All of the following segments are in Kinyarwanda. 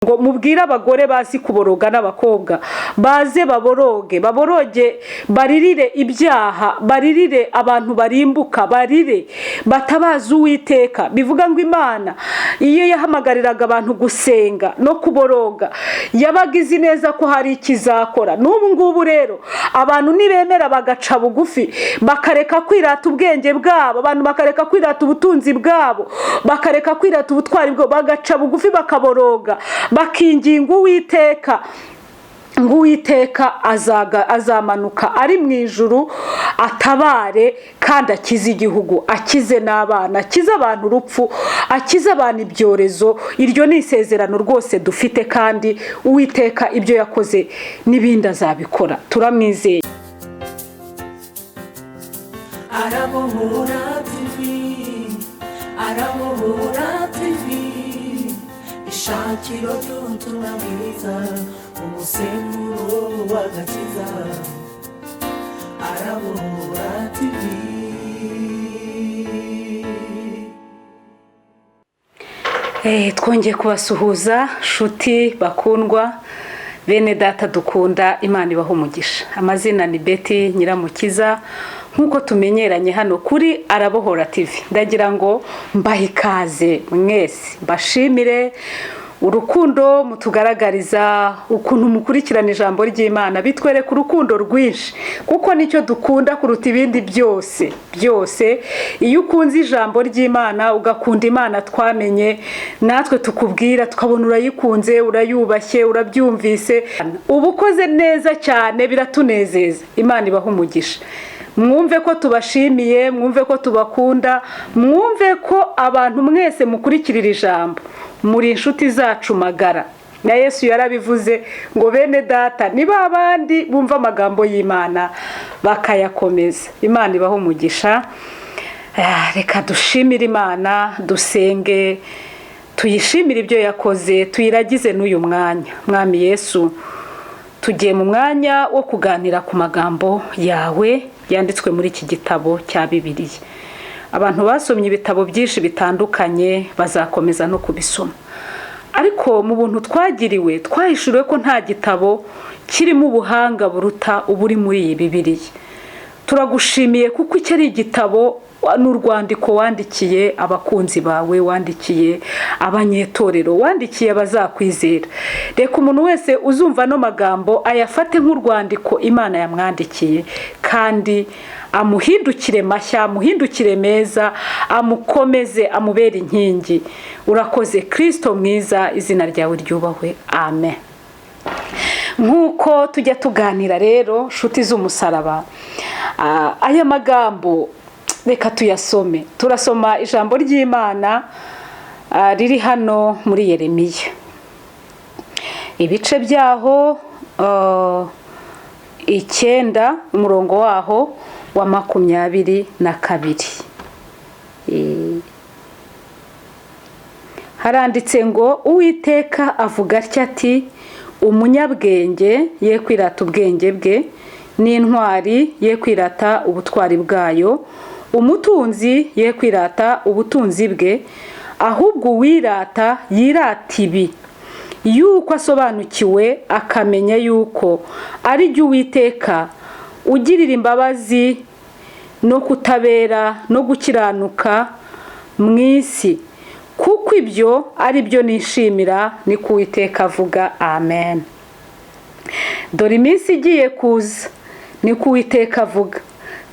Ngo mubwire abagore bazi kuboroga n'abakobwa baze baboroge, baboroge, baririre ibyaha, baririre abantu barimbuka, barire batabaza Uwiteka. Bivuga ngo Imana iyo yahamagariraga abantu gusenga no kuboroga, yabaga izi neza ko hari ikizakora. N'ubu ngubu rero, abantu nibemera bagaca bugufi, bakareka kwirata ubwenge bwabo, abantu bakareka kwirata ubutunzi bwabo, bakareka kwirata ubutwari bwabo, bagaca bugufi, bakaboroga, bakinginga Uwiteka, ngo Uwiteka azamanuka ari mu ijuru atabare kandi akize igihugu, akize n'abana, akize abantu urupfu, akize abantu ibyorezo. Iryo ni isezerano rwose dufite, kandi Uwiteka ibyo yakoze n'ibindi azabikora, turamwizeye. Arabohora TV, Arabohora TV, ishakiro ry'ubutumwa bwiza, umusemburo w'agakiza. Arabohora TV. Twongeye kubasuhuza, shuti bakundwa, bene data dukunda. Imana ibaha umugisha. Amazina ni Betty Nyiramukiza, nk'uko tumenyeranye hano kuri Arabohora TV. Ndagira ngo mbahe ikaze mwese, mbashimire urukundo mutugaragariza, ukuntu mukurikirana ijambo ry'Imana. Bitwereka urukundo rwinshi, kuko nicyo dukunda kuruta ibindi byose byose. Iyo ukunze ijambo ry'Imana, ugakunda Imana twamenye natwe tukubwira, tukabona urayikunze, urayubashye, urabyumvise, uba ukoze neza cyane, biratunezeza. Imana ibaha umugisha. Mwumve ko tubashimiye, mwumve ko tubakunda, mwumve ko abantu mwese mukurikirira ijambo muri inshuti zacu magara. Na Yesu yarabivuze ngo bene data ni ba bandi bumva amagambo y'Imana bakayakomeza. Imana ibaho umugisha. Reka dushimire Imana, dusenge, tuyishimire ibyo yakoze, tuyiragize n'uyu mwanya. Mwami Yesu, tugiye mu mwanya wo kuganira ku magambo yawe yanditswe muri iki gitabo cya Bibiliya. Abantu basomye ibitabo byinshi bitandukanye, bazakomeza no kubisoma, ariko mu buntu twagiriwe twahishuriwe ko nta gitabo kirimo ubuhanga buruta uburi muri iyi Bibiliya. Turagushimiye kuko iki ari igitabo n'urwandiko wandikiye abakunzi bawe, wandikiye abanyetorero, wandikiye abazakwizera. Reka umuntu wese uzumva ano magambo ayafate nk'urwandiko Imana yamwandikiye, kandi amuhindukire mashya, amuhindukire meza, amukomeze, amubere inkingi. Urakoze Kirisito mwiza, izina ryawe ryubahwe, amen. Nk'uko tujya tuganira rero, nshuti z'umusaraba, aya magambo reka tuyasome. Turasoma ijambo ry'Imana riri hano muri Yeremiya, ibice byaho 9, umurongo waho wa 22. Haranditse ngo: "Uwiteka avuga atya ati: Umunyabwenge ye kwirata ubwenge bwe, n'intwari ye kwirata ubutwari bwayo, umutunzi ye kwirata ubutunzi bwe, ahubwo uwirata yirata ibi, yuko asobanukiwe akamenya yuko ari jye Uwiteka ugirira imbabazi no kutabera no gukiranuka mu isi, kuko ibyo ari byo nishimira, niko Uwiteka avuga." Amen. "Dore iminsi igiye kuza, niko Uwiteka avuga,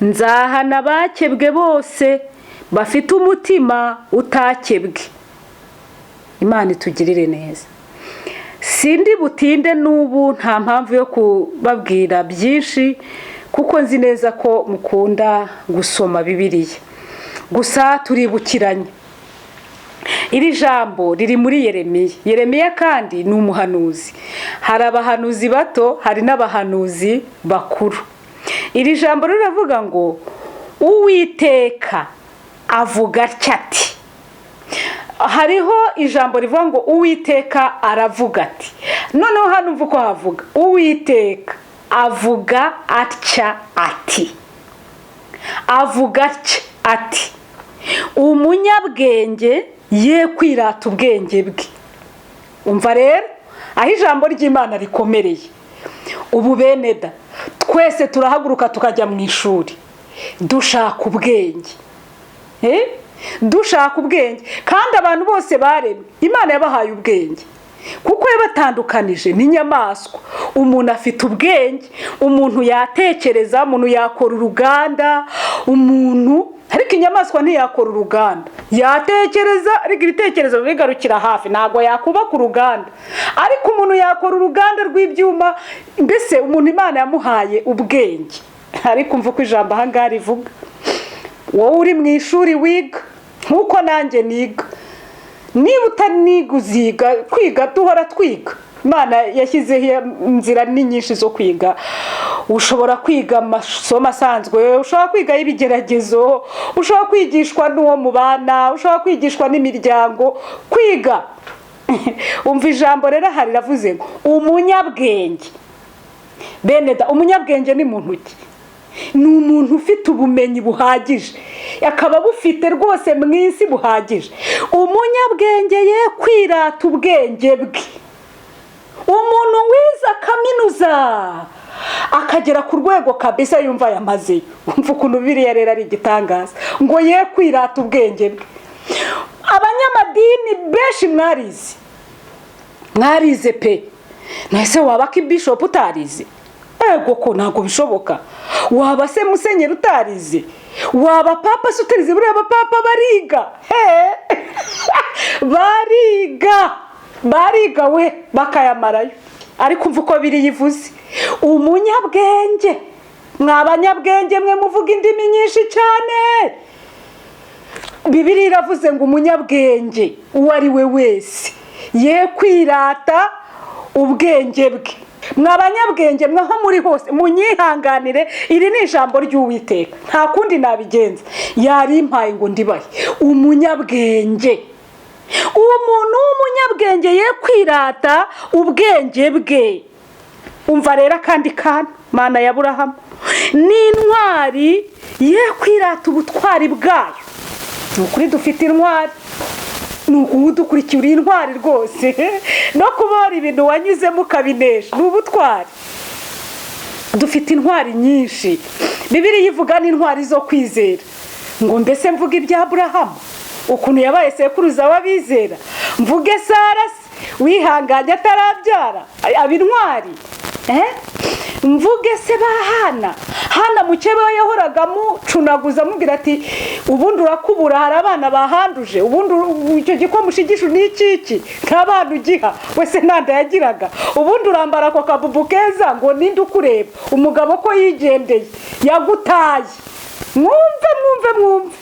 nzahana abakebwe bose bafite umutima utakebwe." Imana itugirire neza. Sindi butinde n'ubu, nta mpamvu yo kubabwira byinshi, kuko nzi neza ko mukunda gusoma Bibiliya. Gusa turibukiranye, iri jambo riri muri Yeremiya. Yeremiya kandi ni umuhanuzi. Hari abahanuzi bato, hari n'abahanuzi bakuru. Iri jambo riravuga ngo: "Uwiteka avuga atya ati." Hariho ijambo rivuga ngo: "Uwiteka aravuga ati." Noneho hano umva uko havuga: "Uwiteka avuga atya ati." Avuga atya ati: "Umunyabwenge ye kwirata ubwenge bwe." Umva rero. Aho ijambo ry'Imana rikomereye ubu, bene da, twese turahaguruka tukajya mu ishuri dushaka ubwenge. Dushaka ubwenge, kandi abantu bose baremwe Imana yabahaye ubwenge, kuko yabatandukanije n'inyamaswa. Umuntu afite ubwenge, umuntu yatekereza, umuntu yakora uruganda, umuntu, ariko inyamaswa ntiyakora uruganda. Yatekereza, ariko ibitekerezo bigarukira hafi, ntabwo yakubaka uruganda. Ariko umuntu yakora uruganda rw'ibyuma. Mbese umuntu Imana yamuhaye ubwenge. Ariko umva uko ijambo aha ngaha rivuga: wowe uri mu ishuri wiga nk'uko nanjye niga, niba utaniga uziga. Kwiga duhora twiga, Imana yashyizeho inzira ni nyinshi zo kwiga. Ushobora kwiga amasomo asanzwe, ushobora kwiga y'ibigeragezo, ushobora kwigishwa n'uwo mubana, ushobora kwigishwa n'imiryango. Kwiga, umva ijambo rero aha riravuze ngo umunyabwenge. Bene da, umunyabwenge ni muntu ki? Ni umuntu ufite ubumenyi buhagije, akaba bufite rwose mu isi buhagije. Umunyabwenge ye kwirata ubwenge bwe. Umuntu wize kaminuza akagera ku rwego kabisa yumva yamazeyo, umva ukuntu biriya rero ari igitangaza, ngo ye kwirata ubwenge bwe. Abanyamadini benshi mwarize, mwarize pe. Ntese waba ko bishop utarize? Ego ko ntabwo bishoboka. Waba se musenyeri utarize? Waba papa se utarize? Buriya abapapa bariga, he, bariga, bariga we, bakayamarayo. Ariko umva uko biri yivuze: umunyabwenge. Mwa banyabwenge mwe muvuga indimi nyinshi cyane, Bibiliya iravuze ngo umunyabwenge uwo ari we wese ye kwirata ubwenge bwe. Mwa banyabwenge mwe, aho muri hose, munyihanganire, iri ni ijambo ry'Uwiteka, nta kundi nabigenza, yarimpaye ngo ndibahe. Umunyabwenge, uwo muntu w'umunyabwenge ye kwirata ubwenge bwe. Umva rero akandi kantu, Mana ya Burahamu, n'intwari ye kwirata ubutwari bwayo. Ni ukuri dufite intwari, ni udukurikiye uri intwari rwose. No kuba hari ibintu wanyuzemo ukabinesha ni ubutwari. Dufite intwari nyinshi. Bibiliya ivuga n'intwari zo kwizera, ngo mbese mvuge ibya Burahamu ukuntu yabaye sekuruza w'abizera, mvuge Sara se wihanganye atarabyara aba intwari, mvuge se ba Hana? Hana mukeba we yahoraga amucunaguza, amubwira ati: "Ubundi urakubura, hari abana bahanduje, ubundi icyo gikoma ushigisha ni ikiki, nta bana ugiha wese ntanda yagiraga, ubundi urambara ako kabubu keza ngo ninde ukureba, umugabo ko yigendeye yagutaye." Mwumve, mwumve, mwumve.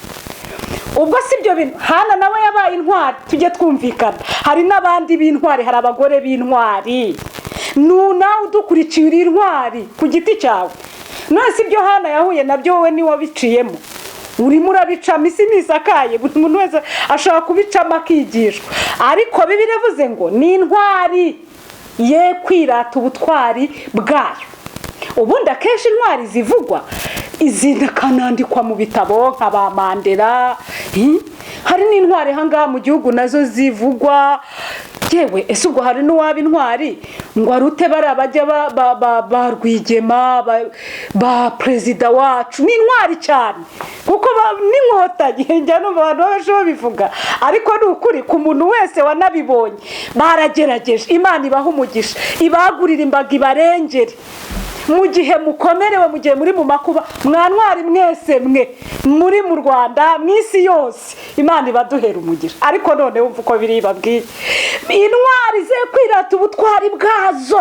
Ubwo si ibyo bintu, Hana nawe yabaye intwari. Tujye twumvikana, hari n'abandi b'intwari, hari abagore b'intwari. Nawe udukurikiye uri intwari ku giti cyawe. None si ibyo Hana yahuye nabyo, wowe niwe wabiciyemo, urimo urabicamo. Isi ntisakaye, buri muntu wese ashobora kubicamo akigishwa. Ariko Bibiliya ivuze ngo ni intwari ye kwirata ubutwari bwayo. Ubundi akenshi intwari zivugwa zikanandikwa mu bitabo nka ba Mandela. Hari n'intwari ahangaha mu gihugu nazo zivugwa. Yewe, ese ubwo hari n'uwaba intwari ngo arute bariya bajya ba Rwigema, ba perezida wacu? Ni intwari cyane kuko n'Inkotanyi, njya numva abantu benshi babivuga, ariko ni ukuri ku muntu wese wanabibonye, baragerageje. Imana ibaha umugisha, ibagurira imbaga, ibarengere mu gihe mukomerewe, mu gihe muri mu makuba. Mwa ntwari mwese mwe muri mu Rwanda, mu isi yose, Imana ibaduhera umugisha. Ariko none wumva uko biri babwiye: intwari ze kwirata ubutwari bwazo.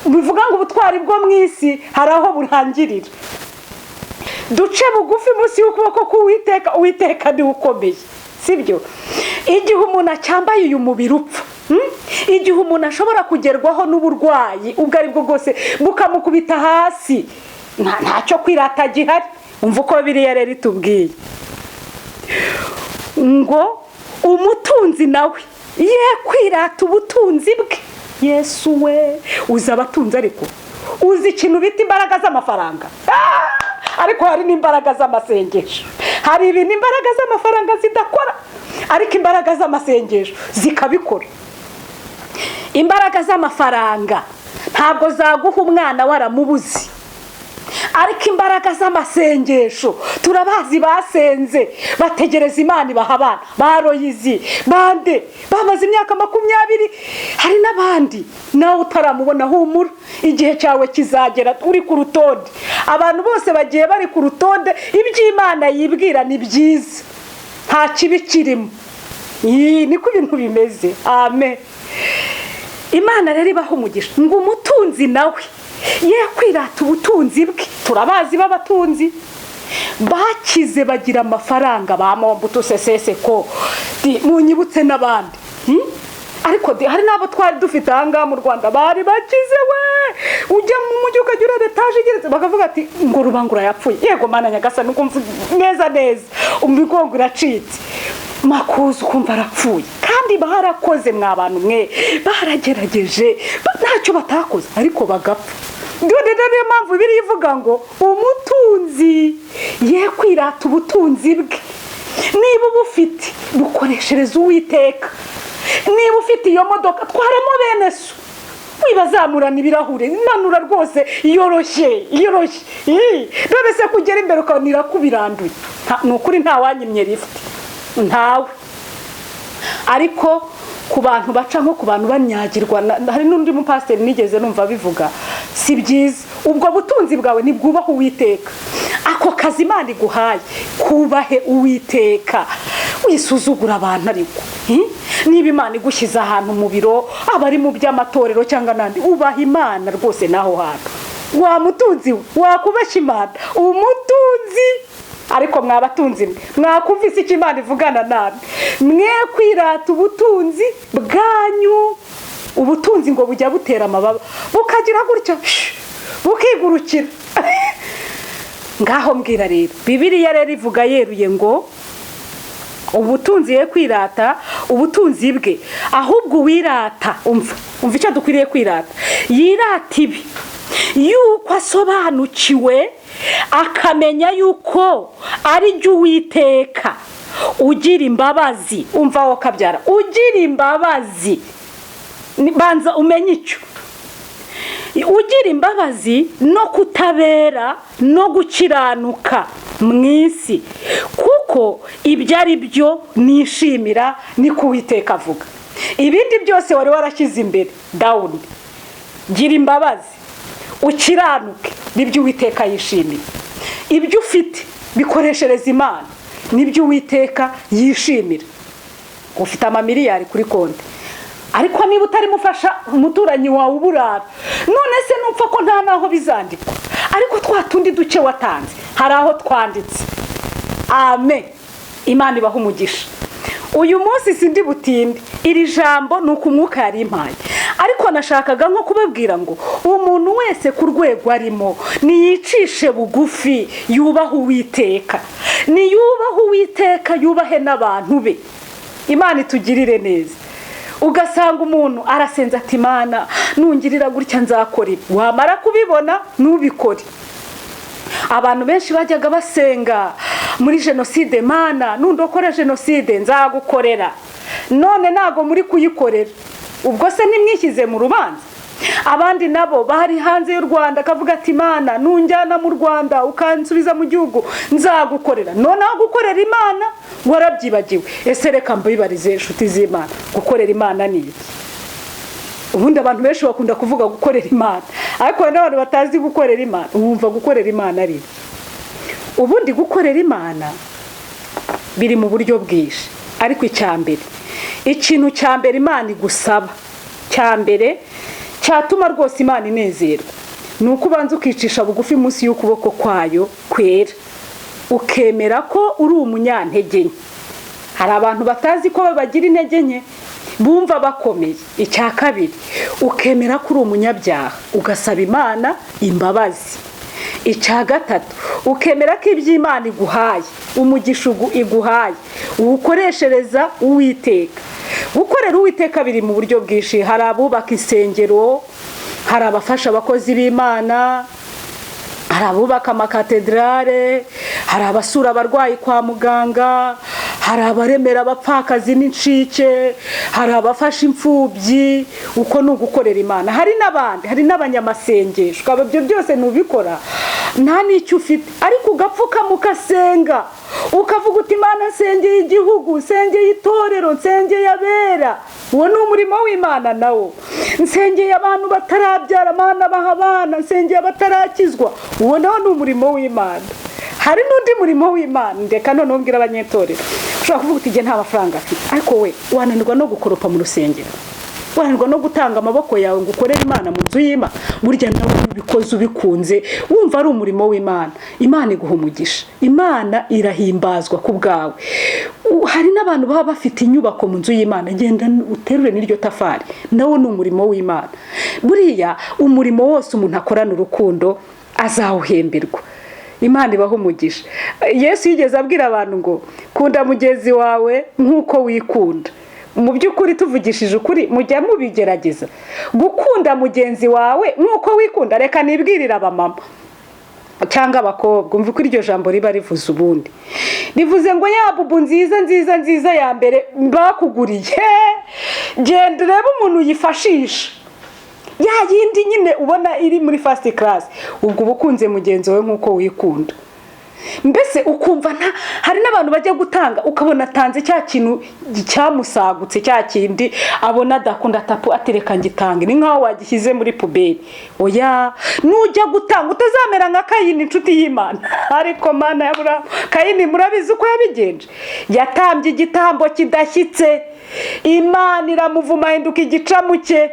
Bivuga ngo ubutwari bwo mu isi hari aho burangirira. Duce bugufi munsi y'ukuboko k'Uwiteka, Uwiteka niwe ukomeye, sibyo? Igihe umuntu acyambaye uyu mubiri upfa, igihe umuntu ashobora kugerwaho n'uburwayi ubwo ari bwo bwose bukamukubita hasi, ntacyo kwirata gihari. Umva uko biriya rero itubwiye ngo umutunzi nawe ye kwirata ubutunzi bwe. Yesu we, uzi abatunzi, ariko uzi ikintu bita imbaraga z'amafaranga? Ariko hari n'imbaraga z'amasengesho. Hari ibintu imbaraga z'amafaranga zidakora, ariko imbaraga z'amasengesho zikabikora. Imbaraga z'amafaranga ntabwo zaguha umwana waramubuze, ariko imbaraga z'amasengesho, turabazi basenze bategereza Imana ibaha abana. Ba Royizi bande bamaze imyaka 20, hari n'abandi. Nawe utaramubona, humura, igihe cyawe kizagera uri ku rutonde. Abantu bose bagiye bari ku rutonde. Iby'Imana yibwira ni byiza, nta kibi kirimo. Iyi niko ibintu bimeze. Amen. Imana rero ibaha umugisha. Ngo umutunzi nawe ye kwirata ubutunzi bwe. Turabazi b'abatunzi bakize, bagira amafaranga, ba Mobutu Sese Seko, munyibutse n'abandi. Ariko hari n'abo twari dufite ahangaha mu Rwanda bari bakize we, ujya mu mujyi ukajya ureba etaje igeretse, bakavuga ati ngo Rubangura yapfuye. Yego Mana nyagasani, ukumva neza neza imigongo iracitse. Makuza ukumva arapfuye, kandi barakoze. Mwa bantu mwe, baragerageje, ntacyo batakoze, ariko bagapfa. None rero niyo mpamvu biriya ivuga ngo umutunzi ye kwirata ubutunzi bwe. Niba ubufite, bukoreshereza Uwiteka. Niba ufite iyo modoka, twaramo bene so, wibazamurana ibirahure, manura rwose, yoroshye yoroshye. Ii, none se kugera imbere ukabona irakubiranduye? Ni ukuri ntawanyimye lifuti, ntawe. Ariko ku bantu baca nko ku bantu banyagirwa, hari n'undi mupasiteri nigeze numva bivuga, si byiza. Ubwo butunzi bwawe ntibwubahe Uwiteka. Ako kazi Imana iguhaye, kubahe Uwiteka. Wisuzugura abantu. Ariko niba Imana igushyize ahantu mu biro, aba ari mu by'amatorero cyangwa n'andi, ubaha Imana rwose n'aho hantu. Wa mutunzi we, wakubashya Imana, umutunzi. Ariko mwabatunzi mwe, mwakumvise icyo Imana ivugana namwe? Mwe kwirata ubutunzi bwanyu. Ubutunzi ngo bujya butera amababa, bukagira gutya, shh, bukigurukira. Ngaho mbwira rero, Bibiliya rero ivuga yeruye ngo ubutunzi ye kwirata ubutunzi bwe, ahubwo uwirata, umva, umva icyo dukwiriye kwirata: yirata ibi, yuko asobanukiwe akamenya yuko ari jye Uwiteka ugira imbabazi. Umva wowe kabyara, ugira imbabazi. Banza umenye icyo ugira imbabazi no kutabera no gukiranuka mu isi, kuko ibyo ari byo nishimira, niko Uwiteka avuga. Ibindi byose wari warashyize imbere, down. Gira imbabazi, ukiranuke, nibyo Uwiteka yishimira. Ibyo ufite bikoreshereza Imana, nibyo Uwiteka yishimira. Ufite amamiliyari kuri konti, ariko niba utarimo ufasha umuturanyi wawe uburara, none se nupfa ko nta n'aho bizandikwa? Ariko twa tundi duke watanze hari aho twanditse. Amen. Imana ibaha umugisha. Uyu munsi sindi butinde. Iri jambo ni uko umwuka yari impaye, ariko nashakaga nko kubabwira ngo umuntu wese ku rwego arimo niyicishe bugufi, yubahe Uwiteka. Niyubahe Uwiteka, yubahe n'abantu be. Imana itugirire neza. Ugasanga umuntu arasenza ati: "Imana nungirira gutya nzakora ibi." Wamara kubibona ntubikore. Abantu benshi bajyaga basenga muri jenoside: "Mana, nundokora jenoside nzagukorera." None ntabwo muri kuyikorera, ubwo se ntimwishyize mu rubanza? Abandi nabo bari hanze y'u Rwanda, akavuga ati: "Imana nunjyana mu Rwanda, ukansubiza mu gihugu, nzagukorera." Noneho gukorera Imana warabyibagiwe. Ese reka mbibarize, inshuti z'Imana, gukorera Imana ni iki? Ubundi abantu benshi bakunda kuvuga gukorera Imana, ariko hari n'abantu batazi gukorera Imana. Wumva gukorera Imana ari iki? Ubundi gukorera Imana biri mu buryo bwinshi, ariko icya mbere, ikintu cya mbere Imana igusaba, cya mbere cyatuma rwose Imana inezerwa, ni uko ubanza ukicisha bugufi munsi y'ukuboko kwayo kwera, ukemera ko uri umunyantege nke. Hari abantu batazi ko bagira intege nke, bumva bakomeye. Icya kabiri, ukemera ko uri umunyabyaha, ugasaba Imana imbabazi. Icya gatatu, ukemera ko ibyo Imana iguhaye, umugisha iguhaye, uwukoreshereza Uwiteka. Gukorera Uwiteka biri mu buryo bwinshi. Hari abubaka insengero, hari abafasha abakozi b'Imana, hari abubaka amakatedrale, hari abasura abarwayi kwa muganga, hari abafasha abakene, hari Hari abaremera abapfakazi n'incike, hari abafasha imfubyi. Uko ni ugukorera Imana. Hari n'abandi, hari n'abanyamasengesho. Ukaba ibyo byose ntubikora, nta n'icyo ufite, ariko ugapfukama ugasenga, ukavuga uti: "Imana, nsengeye igihugu, nsengeye itorero, nsengeye abera." Uwo ni umurimo w'Imana nawo. Nsengeye abantu batarabyara, Mana baha abana, nsengeye abatarakizwa. Uwo nawo ni umurimo w'Imana. Hari n'undi murimo w'Imana. Ndeka noneho mbwira abanyetorero. Ushobora kuvuga uti: "Njye nta mafaranga afite," ariko we wananirwa no gukoropa mu rusengero, wananirwa no gutanga amaboko yawe ngo ukorere Imana mu nzu y'Imana. Burya nawe ubikoze ubikunze, wumva ari umurimo w'Imana, Imana iguha umugisha, Imana irahimbazwa ku bwawe. Hari n'abantu baba bafite inyubako mu nzu y'Imana. Genda uterure n'iryo tafari, nawo ni umurimo w'Imana. Buriya umurimo wose umuntu akorana urukundo azawuhemberwa. Imana ibaha umugisha. Yesu yigeze abwira abantu ngo: "Kunda mugenzi wawe nk'uko wikunda." Mu by'ukuri, tuvugishije ukuri, mujya mubigerageza gukunda mugenzi wawe nk'uko wikunda? Reka nibwirire abamama cyangwa abakobwa, umva uko iryo jambo riba rivuze. Ubundi rivuze ngo: ya bubu nziza nziza nziza ya mbere bakuguriye, genda urebe umuntu uyifashisha, ya yindi nyine ubona iri muri first class. Ubwo uba ukunze mugenzi wawe nk'uko wikunda. Mbese ukumva nta, hari n'abantu bajya gutanga, ukabona atanze cya kintu cyamusagutse, cya kindi abona adakunda, atapu atereka ngitange, ni nk'aho wagishyize muri poubelle. Oya, nujya gutanga utazamera nka Kayini, inshuti y'Imana. Ariko Mana ya Burahamu, Kayini murabizi uko yabigenje. Yatambye igitambo kidashyitse, Imana iramuvuma, ahinduka igicamuke.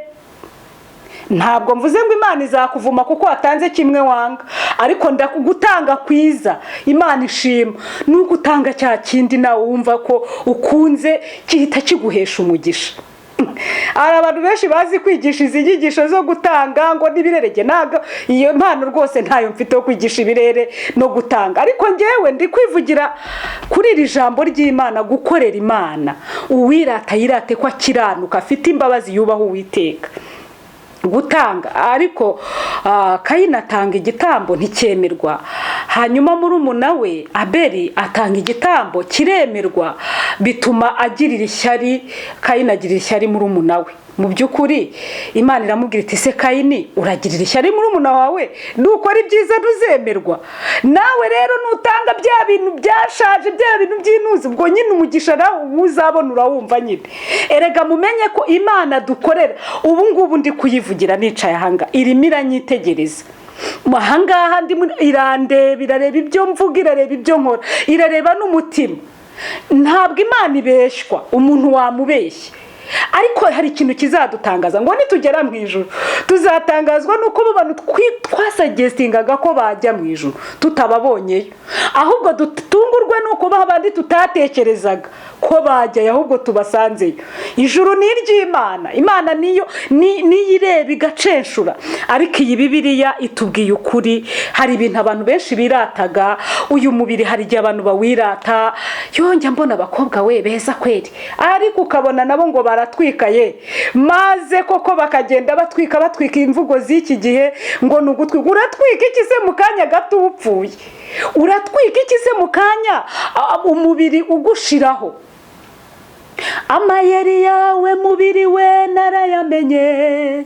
Ntabwo mvuze ngo Imana izakuvuma kuko watanze kimwe wanga, ariko ndakugutanga kwiza Imana ishima ni uko utanga cya kindi nawe wumva ko ukunze, gihita kiguhesha umugisha. Hari abantu benshi bazi kwigisha izi nyigisho zo gutanga ngo n'ibirere. Ntabwo iyo mpano rwose ntayo mfite yo kwigisha ibirere no gutanga, ariko ngewe ndi kwivugira kuri iri jambo ry'Imana, gukorera Imana. Uwirata yirate ko akiranuka, afite imbabazi, yubaha Uwiteka. Gutanga, ariko Kayini atanga igitambo nticyemerwa, hanyuma murumuna we Abeli atanga igitambo kiremerwa, bituma agirira ishyari Kayini, agirira ishyari murumuna we. Mu by'ukuri Imana iramubwira iti: "Se Kayini, uragirira ishyari murumuna wawe? Nukora ibyiza ntuzemerwa? Nawe rero nutanga bya bintu byashaje, bya bintu by'intuzi, ubwo nyine umugisha nawe uzabona urawumva nyine." Erega mumenye ko Imana dukorera, ubu ngubu ndi kuyivugira nicaye ahangaha, irimo iranyitegereza ahangaha ndimo, irandeba, irareba ibyo mvuga, irareba ibyo nkora, irareba n'umutima. Ntabwo Imana ibeshywa, umuntu wamubeshya. Ariko hari ikintu kizadutangaza, ngo nitugera mu ijuru tuzatangazwa n'uko abo bantu twasuggestingaga ko bajya mu ijuru tutababonyeyo, ahubwo dutungurwe n'uko ba bandi tutatekerezaga ko bajyayo ahubwo tubasanzeyo. Ijuru ni iry'Imana. Imana niyo niyo ireba igacenshura. Ariko iyi Bibiliya itubwiye ukuri. Hari ibintu abantu benshi birataga. Uyu mubiri, hari igihe abantu bawirata. Yongera mbona abakobwa we beza kweri, ariko ukabona nabo ngo baratwikaye, maze koko bakagenda batwika batwika. Imvugo z'iki gihe ngo ni ugutwika. Uratwika iki se mu kanya gato uba upfuye? Uratwika iki se mu kanya umubiri ugushiraho? Amayeri yawe, mubiri we, narayamenye.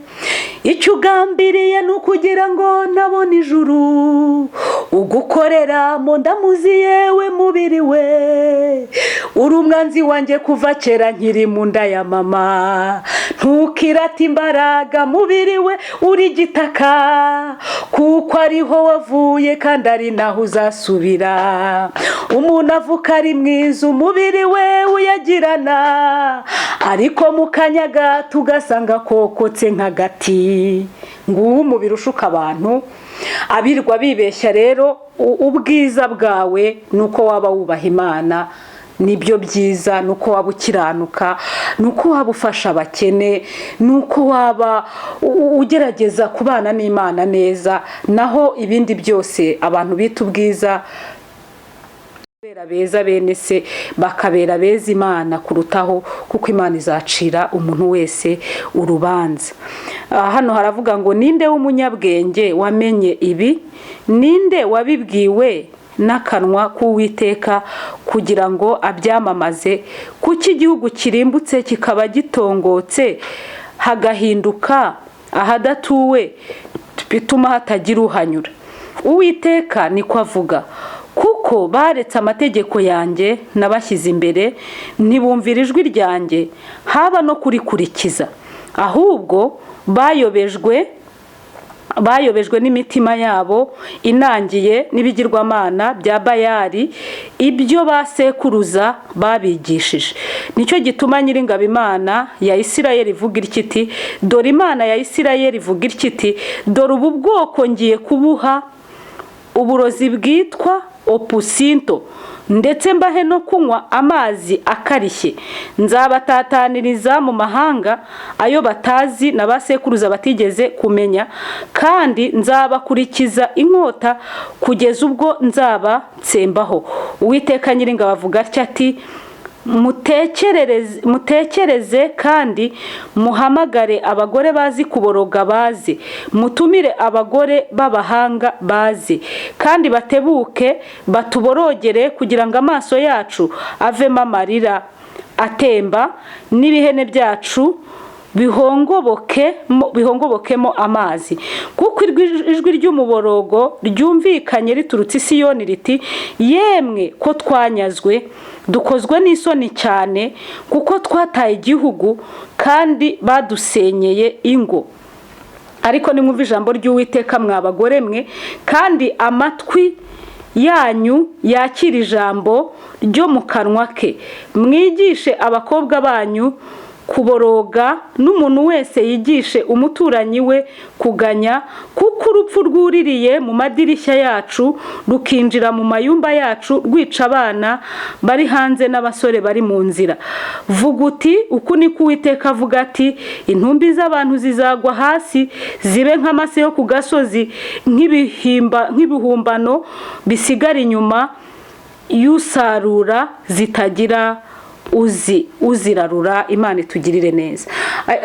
Icyo ugambiriye ni ukugira ngo nabone ijuru ugukorera mu ndamuzi. Yewe mubiri we, uri umwanzi wanjye kuva kera nkiri mu nda ya mama. Ntukirate imbaraga, mubiri we, uri igitaka, kuko ariho wavuye kandi ari naho uzasubira. Umuntu avuka ari mwiza, umubiri we uyagirana, ariko mu kanya gato ugasanga kokotse nk'agati. Nguwo umubiri ushuka abantu, abirwa bibeshya. Rero ubwiza bwawe ni uko waba wubaha Imana, nibyo byiza, ni uko waba ukiranuka, ni uko waba ufasha abakene, ni uko waba ugerageza kubana n'Imana neza. Naho ibindi byose abantu bita ubwiza, kubera beza bene se, bakabera beza Imana kurutaho, kuko Imana izacira umuntu wese urubanza. Hano haravuga ngo: "Ninde w'umunyabwenge wamenye ibi? Ninde wabibwiwe?" n'akanwa k'Uwiteka kugira ngo abyamamaze. Kuki igihugu kirimbutse kikaba gitongotse, hagahinduka ahadatuwe, bituma hatagira uhanyura? Uwiteka niko avuga: kuko baretse amategeko yanjye nabashyize imbere, ntibumvira ijwi ryanjye haba no kurikurikiza, ahubwo bayobejwe n'imitima yabo inangiye n'ibigirwamana bya Bayali, ibyo basekuruza babigishije. Nicyo gituma Nyiringabo Imana ya Isirayeli ivuga itya iti: dore Imana ya Isirayeli ivuga itya iti: dore ubu bwoko ngiye kubuha uburozi bwitwa opusinto, ndetse mbahe no kunywa amazi akarishye. Nzabatataniriza mu mahanga ayo batazi na ba sekuruza batigeze kumenya, kandi nzabakurikiza inkota kugeza ubwo nzaba nsembaho. Uwiteka Nyiringabo avuga atya ati: mutekereze kandi muhamagare abagore bazi kuboroga baze, mutumire abagore b'abahanga baze kandi batebuke batuborogere, kugira ngo amaso yacu avemo amarira atemba n'ibihene byacu bihongobokemo amazi, kuko ijwi ry'umuborogo ryumvikanye riturutse i Siyoni riti: yemwe ko twanyazwe, dukozwe n'isoni cyane, kuko twataye igihugu kandi badusenyeye ingo. Ariko nimwumve ijambo ry'Uwiteka, mwa bagore mwe, kandi amatwi yanyu yakira ijambo ryo mu kanwa ke. Mwigishe abakobwa banyu kuboroga, n'umuntu wese yigishe umuturanyi we kuganya, kuko urupfu rwuririye mu madirishya yacu, rukinjira mu mayumba yacu, rwica abana bari hanze n'abasore bari mu nzira. Vuga uti: uku niko Uwiteka avuga ati: intumbi z'abantu zizagwa hasi zibe nk'amase yo ku gasozi, nk'ibihumbano bisigara inyuma y'usarura, zitagira uzirarura. Imana itugirire neza.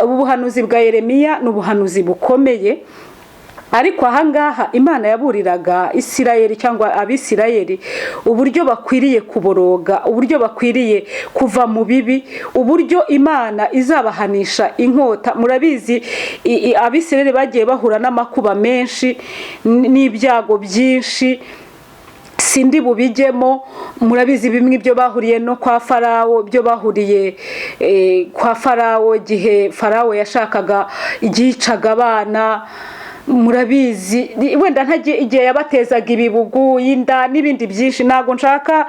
Ubu buhanuzi bwa Yeremiya ni ubuhanuzi bukomeye, ariko ahangaha Imana yaburiraga Isirayeli cyangwa Abisirayeli uburyo bakwiriye kuboroga, uburyo bakwiriye kuva mu bibi, uburyo Imana izabahanisha inkota. Murabizi, Abisirayeli bagiye bahura n'amakuba menshi n'ibyago byinshi, sindi bubijyemo. Murabizi bimwe ibyo bahuriye no kwa Farawo, ibyo bahuriye kwa Farawo igihe Farawo yashakaga, igicaga abana. Murabizi wenda ntagiye igihe yabatezaga ibibugu y'inda n'ibindi byinshi, ntabwo nshaka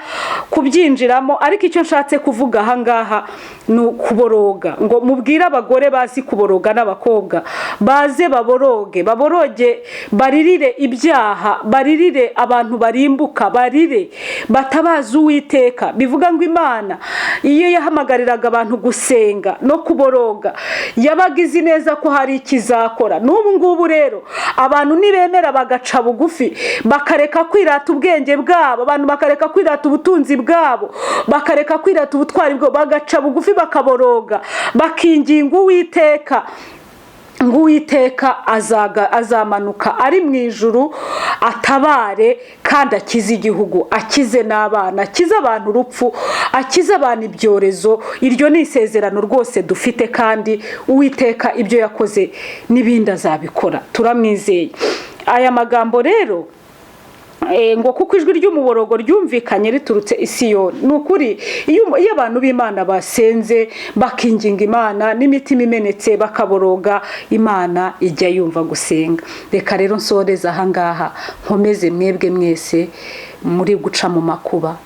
kubyinjiramo. Ariko icyo nshatse kuvuga ahangaha ni ukuboroga, ngo mubwire abagore bazi kuboroga n'abakobwa baze baboroge, baboroge, baririre ibyaha, baririre abantu barimbuka, barire batabaza Uwiteka. Bivuga ngo Imana iyo yahamagariraga abantu gusenga no kuboroga, yabaga izi neza ko hari ikizakora. N'ubu ngubu rero abantu nibemera bagaca bugufi, bakareka kwirata ubwenge bwabo, abantu bakareka kwirata ubutunzi bwabo, bakareka kwirata ubutwari bwabo, bagaca bugufi, bakaboroga, bakinginga Uwiteka, ngo Uwiteka azamanuka ari mu ijuru atabare kandi akize igihugu, akize n'abana, akize abantu urupfu, akize abantu ibyorezo. Iryo ni isezerano rwose dufite, kandi Uwiteka ibyo yakoze n'ibindi azabikora, turamwizeye. Aya magambo rero ngo kuko ijwi ry'umuborogo ryumvikanye riturutse i Siyoni. Ni ukuri, iyo abantu b'Imana basenze, bakinginga Imana n'imitima imenetse, bakaboroga, Imana ijya yumva gusenga. Reka rero nsoreze ahangaha, nkomeze mwebwe mwese muri guca mu makuba,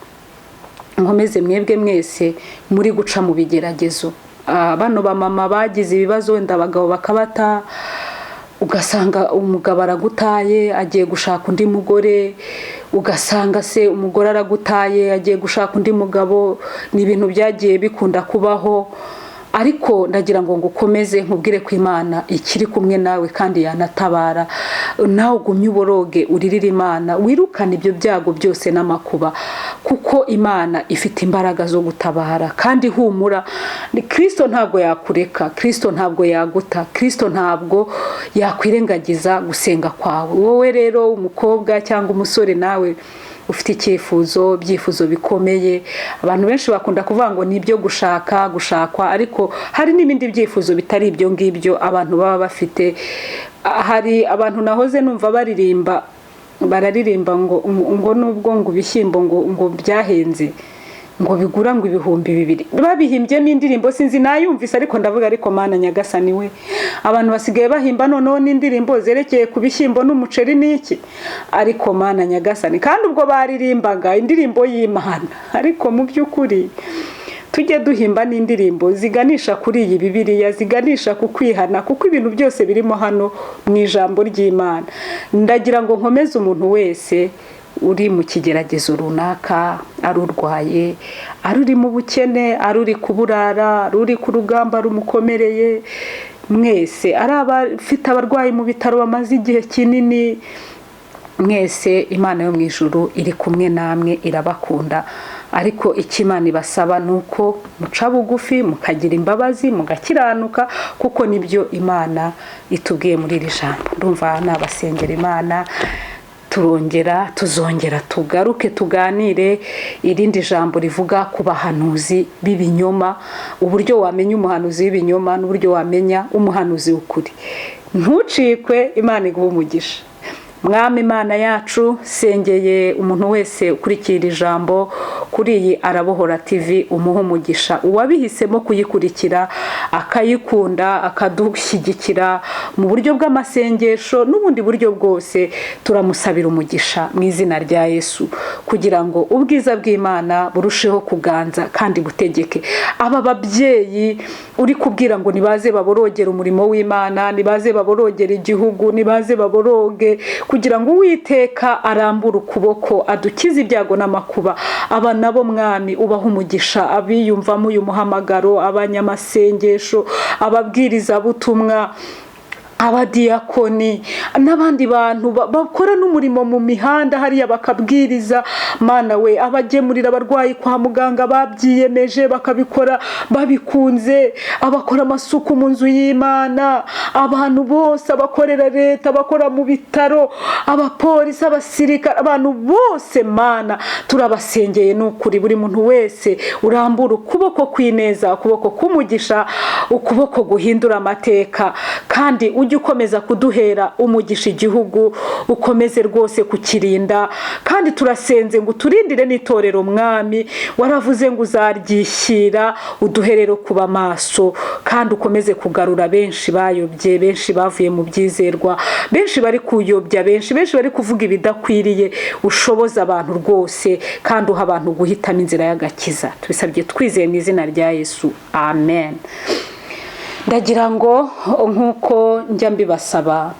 nkomeze mwebwe mwese muri guca mu bigeragezo. Bano bamama bagize ibibazo, wenda abagabo bakabata, ugasanga umugabo aragutaye agiye gushaka undi mugore, ugasanga se umugore aragutaye agiye gushaka undi mugabo. Ni ibintu byagiye bikunda kubaho, ariko ndagira ngo ngukomeze, nkubwire ko Imana ikiri kumwe nawe kandi yanatabara. Nawe ugumye uboroge, uririre Imana, wirukane ibyo byago byose n'amakuba, kuko Imana ifite imbaraga zo gutabara. Kandi humura, Kristo ntabwo yakureka, Kristo ntabwo yaguta, Kristo ntabwo yakwirengagiza gusenga kwawe. Wowe rero umukobwa cyangwa umusore nawe Ufite icyifuzo, ibyifuzo bikomeye. Abantu benshi bakunda kuvuga ngo ni ibyo gushaka, gushakwa, ariko hari n'ibindi byifuzo bitari ibyo ngibyo abantu baba bafite. Hari abantu nahoze numva baririmba, bararirimba ngo nubwo ngo ibishyimbo ngo byahenze, ngo bigura ngo 2000, babihimbyemo indirimbo, sinzi nayumvise, ariko ndavuga ariko Mana Nyagasani we, abantu basigaye bahimba noneho n'indirimbo zerekeye ku bishyimbo n'umuceri n'iki, ariko Mana Nyagasani. Kandi ubwo baririmbaga indirimbo y'Imana, ariko mu by'ukuri tujye duhimba n'indirimbo ziganisha kuri iyi Bibiliya, ziganisha ku kwihana, kuko ibintu byose birimo hano mu ijambo ry'Imana. Ndagira ngo nkomeze umuntu wese uri mu kigeragezo runaka, ari urwaye, ari uri mu bukene, ari uri kuburara, ari uri ku rugamba rumukomereye, mwese, ari abafite abarwayi mu bitaro bamaze igihe kinini, mwese Imana yo mu ijuru iri kumwe namwe, irabakunda. Ariko icyo Imana ibasaba ni uko muca bugufi, mukagira imbabazi, mugakiranuka, kuko nibyo Imana itubwiye muri iri jambo. Ndumva nabasengera Imana, turongera tuzongera tugaruke tuganire irindi jambo rivuga ku bahanuzi b'ibinyoma, uburyo wamenya umuhanuzi w'ibinyoma n'uburyo wamenya umuhanuzi w'ukuri. Ntucikwe, Imana iguhe umugisha. Mwami Imana yacu, sengeye umuntu wese ukurikira ijambo kuri iyi Arabohora TV, umuhe umugisha. Uwabihisemo kuyikurikira akayikunda, akadushyigikira mu buryo bw'amasengesho n'ubundi buryo bwose, turamusabira umugisha mu izina rya Yesu, kugira ngo ubwiza bw'Imana burusheho kuganza kandi butegeke. Aba babyeyi uri kubwira ngo nibaze baborogere umurimo w'Imana, nibaze baborogere igihugu, nibaze baboroge, kugira ngo Uwiteka arambure ukuboko adukize ibyago n'amakuba. Aba nabo Mwami ubaha umugisha, abiyumvamo uyu muhamagaro, abanyamasengesho, ababwirizabutumwa, abadiyakoni n'abandi bantu bakora n'umurimo mu mihanda hariya bakabwiriza. Mana we, abagemurira abarwayi kwa muganga babyiyemeje bakabikora babikunze, abakora amasuku mu nzu y'Imana, abantu bose, abakorera leta, abakora mu bitaro, abapolisi, abasirikare, abantu bose Mana turabasengeye. Ni ukuri buri muntu wese urambura ukuboko kw'ineza, ukuboko k'umugisha, ukuboko guhindura amateka, kandi ujye ukomeza kuduhera umugisha igihugu, ukomeze rwose kukirinda. Kandi turasenze ngo uturindire n'itorero Mwami, waravuze ngo uzaryishyira, uduhe rero kuba maso, kandi ukomeze kugarura benshi bayobye, benshi bavuye mu byizerwa, benshi bari kuyobya, benshi bari kuvuga ibidakwiriye. Ushoboza abantu rwose, kandi uha abantu guhitamo inzira y'agakiza. Tubisabye twizeye mu izina rya Yesu, amen. Ndagira ngo nk'uko njya mbibasaba,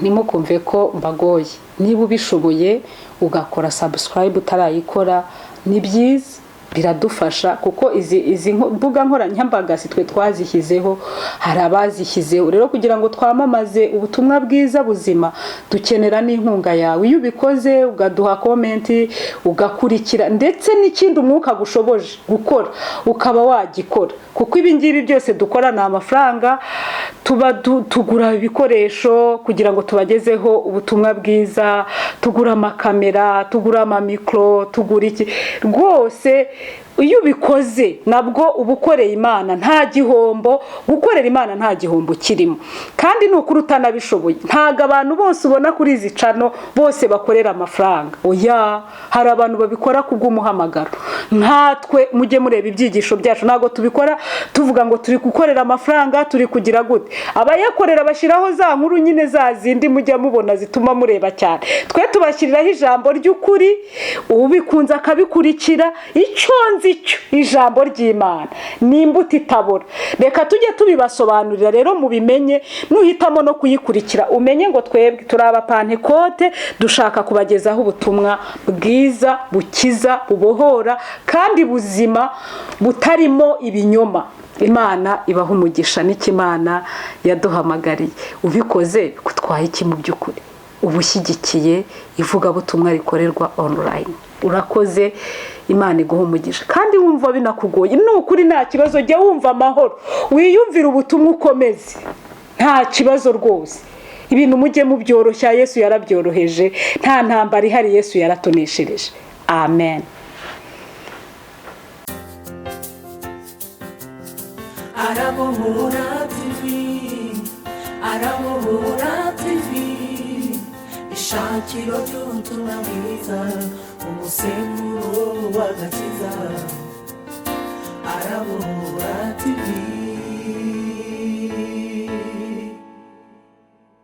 ntimukumve ko mbagoye. Niba ubishoboye ugakora subscribe utarayikora, ni byiza, biradufasha, kuko izi mbuga nkoranyambaga si twe twazishyizeho, hari abazishyizeho. Rero kugira ngo twamamaze ubutumwa bwiza buzima, dukenera n'inkunga yawe. Iyo ubikoze ukaduha comment, ugakurikira, ndetse n'ikindi umwuka gushoboje gukora ukaba wagikora, kuko ibi ngibi byose dukora ni amafaranga tuba tugura ibikoresho kugira ngo tubagezeho ubutumwa bwiza, tugura amakamera, tugura amamikoro, tugura iki. Rwose iyo ubikoze nabwo uba ukoreye Imana, nta gihombo. Gukorera Imana nta gihombo kirimo. Kandi ni ukuri utanabishoboye, ntabwo abantu bose ubona kuri izi channel bose bakorera amafaranga, oya. Hari abantu babikora kubw'umuhamagaro nkatwe. Mujye mureba ibyigisho byacu, ntabwo tubikora tuvuga ngo turi gukorera amafaranga, turi kugira gute. Abayakorera bashyiraho za nkuru nyine za zindi mujya mubona zituma mureba cyane. Twe tubashyiriraho ijambo ry'ukuri, ubikunze akabikurikira. Icyo nzi cyo, ijambo ry'Imana ni imbuto itabora. Reka tujye tubibasobanurira rero mubimenye. Nuhitamo no kuyikurikira, umenye ngo twebwe turi Abapantekote, dushaka kubagezaho ubutumwa bwiza bukiza, bubohora, kandi buzima, butarimo ibinyoma. Imana ibaha umugisha. N'ikimana yaduhamagariye, ubikoze gutwaye iki? Mu by'ukuri uba ushyigikiye ivugabutumwa rikorerwa online. Urakoze, Imana iguha umugisha. Kandi wumva binakugoye, ni ukuri nta kibazo, jya wumva amahoro, wiyumvire ubutumwa ukomeze, nta kibazo rwose. Ibintu mujye mubyoroshya, Yesu yarabyoroheje. Nta ntambara ihari, Yesu yaratuneshereje. Amen. Arabohora TV, Arabohora TV, ishakiro ry'ubutumwa bwiza, umusemburo w'agakiza, Arabohora.